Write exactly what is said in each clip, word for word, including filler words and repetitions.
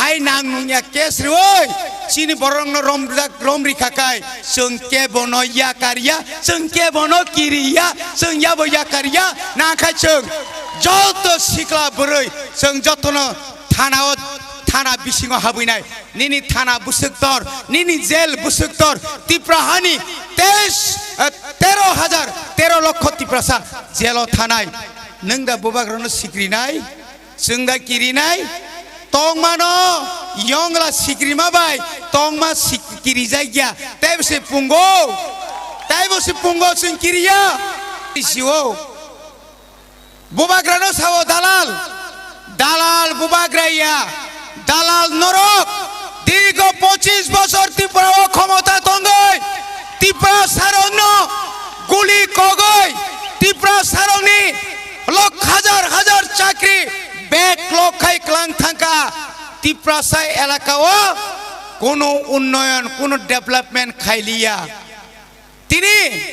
Hai nang nungya case riwi, chini borokno rom rijak, rom rikha kai, chwng kebono yakar ya, chwng kebono kiri ya, chwng yabo yakar ya, nangkha chwng joto sikla bwrwi, chwng jotono thanao, thana bisingo habwinai, nini thana bwswk tor, nini jail bwswk tor, Tipra hani teis, eh, tero hajar, tero lokho Tiprasa jailo thanai, nwng da bubagrano sikrinai? Chwng da kirinai? Tongmano yongla sikrima bai tongma sik-, kirijak ya. Teibo se pungo. Teibo se pungo chwng kiriya. Isiwo. Bubagrano sawo dalal. Dalal bubagra ya. Dalal norok. Dirgo pochis bosor Tripura o khomota tongoi. Tripura sarokno guli kogoi. Tripura sarokni lok hajar hajar chakri bek lok khai klang thangka. Tiprasa elaka o kuno unnoyon, kuno development khailiya. Tini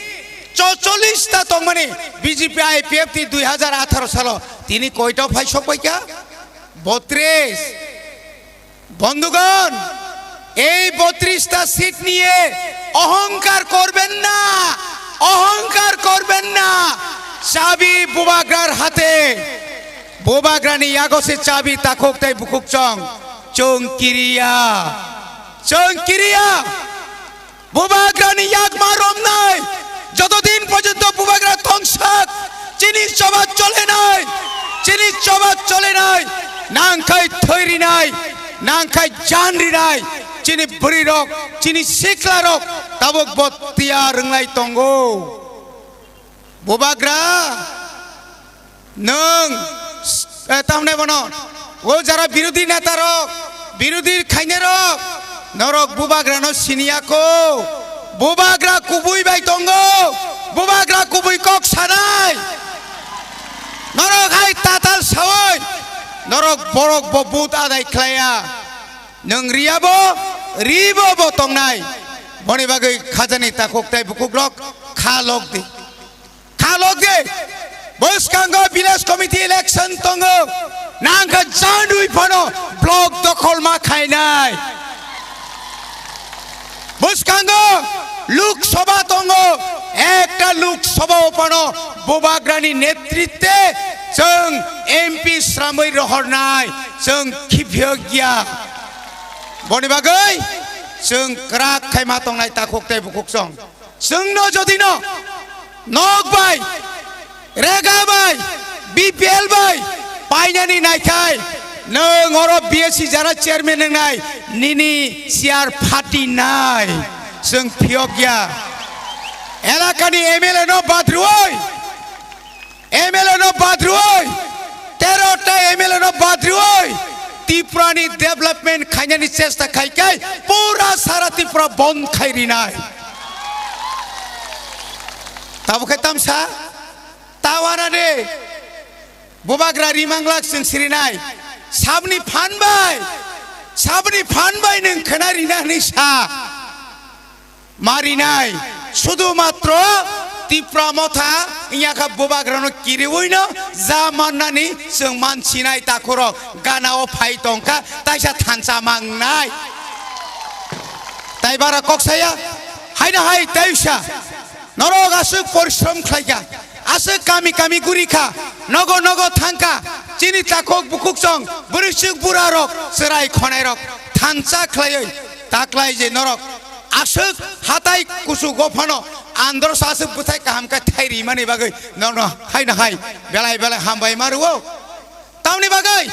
chocholish ta tongmani B J P I P F T dui hajar atharo salo tini koito phai sokpaikha? Botris. বন্ধুগণ, এই বত্রিশটা সিট নিয়ে অহংকার করবেন না, অহংকার করবেন না। চাবি বুবাগ্রার হাতে। Bubagrani yago se chabi takhuk tei bukhuk chong. Chwng kiriya. Chwng kiriya. Bubagrani yakma romnai. Joto din porjonto bubagra tongsak, chini choba cholenai. Chini choba cholenai. Nangkhai thoi rinai. Nangkhai jan rinai. Chini bwrwi rok, chini sikla rok tabuk bo tiyar wnglai tongo. Bubagra, nwng, eh, tamne bono, o jara birodhi neta rok, birodhi khaine rok, norok bubagrano siniya ko, bubagra kubui bai tongo, bubagra kubui kok sanai, norok hai tatal sawi, norok borok bo but adai khlaiya, nwng riya bo, ri bo bo tongnai, boni bagwi khajani takhuk tai bukhuk rok kha lok di. Khalok de, bwskango village committee election tongo, nangkha jandui phano block dokhol ma khainai. Bwskango Lok Sabha tongo, ekta Lok Sabha o phano Bubagrani netritwe chwng M P sramwi rohornai, chwng khiphiyok ya. Boni bagwi chwng kwrak khaima tongnai takhuk tei bukhuk chwng. Chwngno jodino nok bai, rega bai, B P L bai painani naikhai, nwng oro B S C jara chairman wngnai, nini chair phatinai, chwng phiyok ya. Elakani M L A no badrwi, M L A no badrwi, tero ta M L A no badrwi, Tripura ni development khainani chesta khai kai, pura sara Tripura bond khai rinai. Tabo khe tamsa, tawana de, Bubagra rimanglak chwng sirinai, sabni phan bai, sabni phan bai nwng khna rina hwnwi sa. Marinai, sudu matro Tipra Motha wngya kha Bubagrano kiriwino ja mannani chwng mansinai takhurok gana o phai tongkha, taisa thansa mangnai. Tai bara kok saya, haino hai taisa, norok aswk porishrom khlaikha, aswk kami kami gurikha, nogo nogo thangkha, chini takhuk bukhuk chong, bwrwi chwk bura rok, chwrai khonai rok, thansa khlaiwi, taklai je norok, aswk hatai kuchugo phano andro sa aswk bwthai kaham khe thai rimani bagwi norno haino hai belai belai hambai ma rwo. Tamni bagwi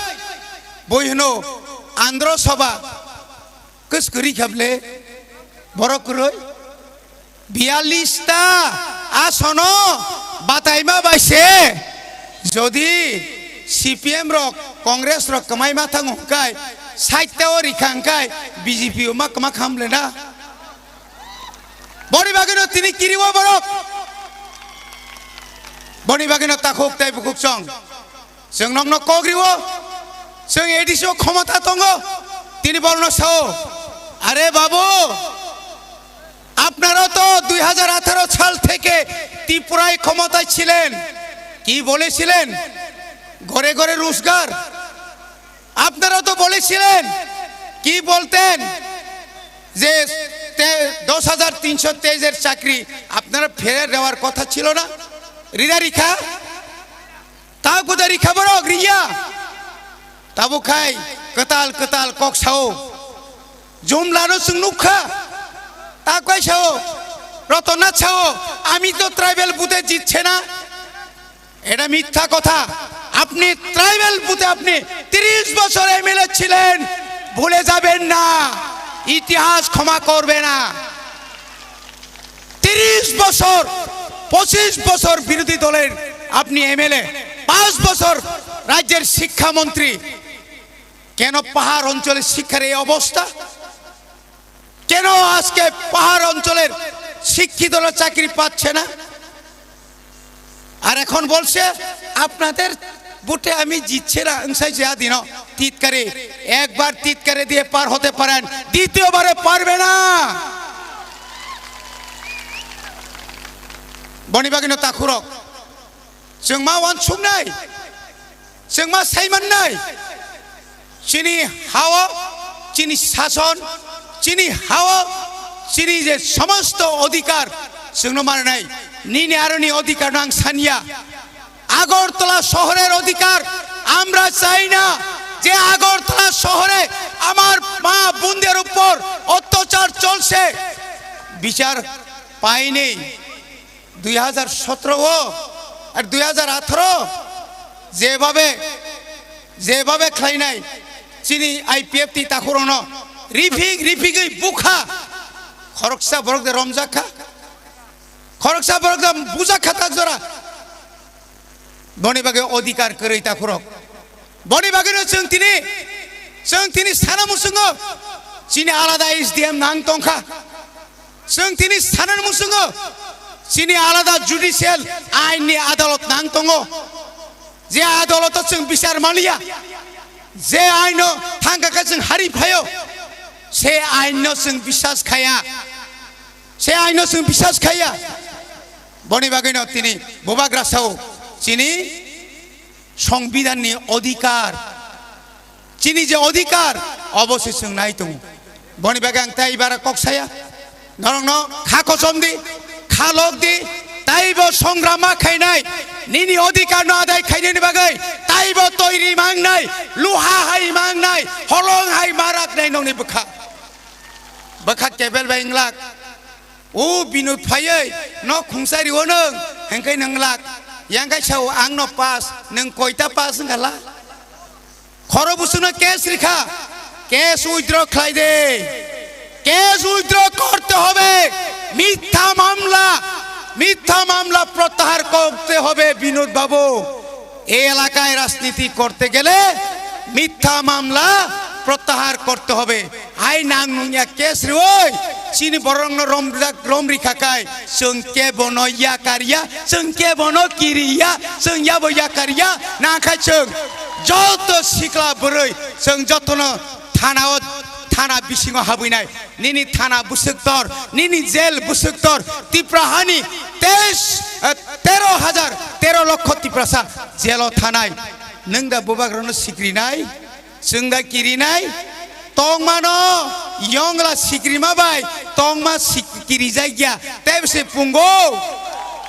bui hwno andro soba kwskwrwi kha ble borok kwrwi biyallis ta asono bataima bai se jodi C P M rok Congress rok kwmai ma thango hwnkhe sait ta o rikha hwnkhe B J P o ma kwma kham le na. Boni bagwino tini kiriwo borok. Boni bagwino takhuk tei bukhuk chong. Chwng nokno kok riwo. Chwng A D C o khomota tongo. Tini borokno sao, "Are babu, আপনারা তো দুই হাজার আঠারো সাল থেকে ত্রিপুরায় ক্ষমতায় ছিলেন, কি বলেছিলেন? ঘরে ঘরে রোজগার। আপনারা তো বলেছিলেন কি বলতেন যে তে-, দশ হাজার তিনশো তেইশের চাকরি আপনারা ফেরত দেওয়ার কথা ছিল না? রিদা রিখা? Ta kuda rikha borok riya? Tabuk khai kwtal kwtal kok sao. Jumlano chwng nukha. Ta koi sao? Rotonna sao. আমি তো ট্রাইবাল ভোটে জিতছে না। এটা মিথ্যা কথা। আপনি ট্রাইবাল ভোটে আপনি তিরিশ বছর এমএলএ ছিলেন, ভুলে যাবেন না, ইতিহাস ক্ষমা করবে না। তিরিশ বছর, পঁচিশ বছর বিরোধী দলের আপনি এমএলএ, পাঁচ বছর রাজ্যের শিক্ষামন্ত্রী, কেন পাহাড় অঞ্চলের শিক্ষার এই অবস্থা? কেন আজকে পাহাড় অঞ্চলের শিক্ষিতরা চাকরি পাচ্ছে না? আর এখন বলছে, "আপনাদের ভোটে আমি জিতছে না, অংশাই যা দিন তিতকারে, একবার তিতকারে দিয়ে পার হতে পারেন, দ্বিতীয়বারে পারবে না।" Boni bagwino takhurok, chwng ma uansuknai, chwng ma saimannai. Chini hao, chini sason, chini hao, chini je somosto odhikar chwngno mananai, nini aroni odhikar no ang sanya. Agartala শহরের অধিকার আমরা চাই না। যে আগরতলা শহরে আমার মা বোনদের উপর অত্যাচার চলছে, বিচার পাইনি। দুই হাজার সতেরো আর দুই হাজার আঠারো যেভাবে, যেভাবে khlainai chini IPFT takhurokno rifik rifigwi bukha, khoroksa borok de romjakha, khoroksa borok de bujakha tak jora. Boni bagwi odhikar kwrwi takhurok. Boni bagwino chwng tini, chwng tini sana muchungo chini alada SDM nang tongkha. Chwng tini sana muchungo chini alada judicial ainni adalot nang tongo. Je adaloto chwng bichar maliya, je aino thangkha khe chwng hari phaio, se aino chwng biswas khaya, se aino chwng biswas khaya. Boni bagwino tini bubagra sao chini সংবিধানनि অধিকার, chini je odhikar, obo se chwng nai tongo. Boni bagwi ang tei bara kok saya, norokno kha kochom di, kha lok di, taibo songram ma khainai, nini odhikarno adai khainani bagwi taibo toiri mangnai, luha hai mangnai, holong hai maraknai nokni bwkha. Bwkha kebel bai wnglak. O Binod phaiwi nok khungsa rio nwng, hengkai nwng lak. Yang kai sao ang no pass, nwng koita pass wngkha la? Khoro busukno case rikha, case withdraw khlai de. Case withdraw korte hobe, mitha mamla, mitha mamla protyahar korte hobe Binod babu. এই এলাকায় রাজনীতি করতে গেলে মিথ্যা মামলা প্রত্যাহার করতে হবে। Ai nang nungya case rioi, chini borokno rom rom rikha kai, chwng kebono yakarya, chwng kebono kiriya, chwng yabo yakarya, nangkha chwng joto sikla bwrwi, chwng jotono thanao, thana bisingo habwinai. Nini thana bwswk tor, nini jail bwswk tor, Tipra hani teis, eh, tero hajar, tero lokho Tiprasa jailo thanai. Nwng da bubagrano sikrinai, chwng da kirinai, tongmano yongla sikrima bai, tongma sik-, kirijakya, teibo se pungo,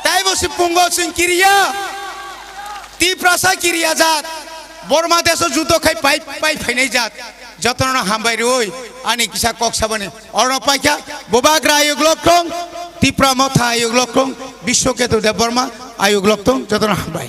teibo se pungo chwng kiriya. Tiprasa kiriya jat, Borma deso judo khai pai, pai phainai jat. Jotono hambai rwi ani kisa kok sabani. Oro paikha, bubagra ayuk loktong, Tipra motha ayuk loktong, Biswaketu Debbarma ayuk loktong, jotono hambai.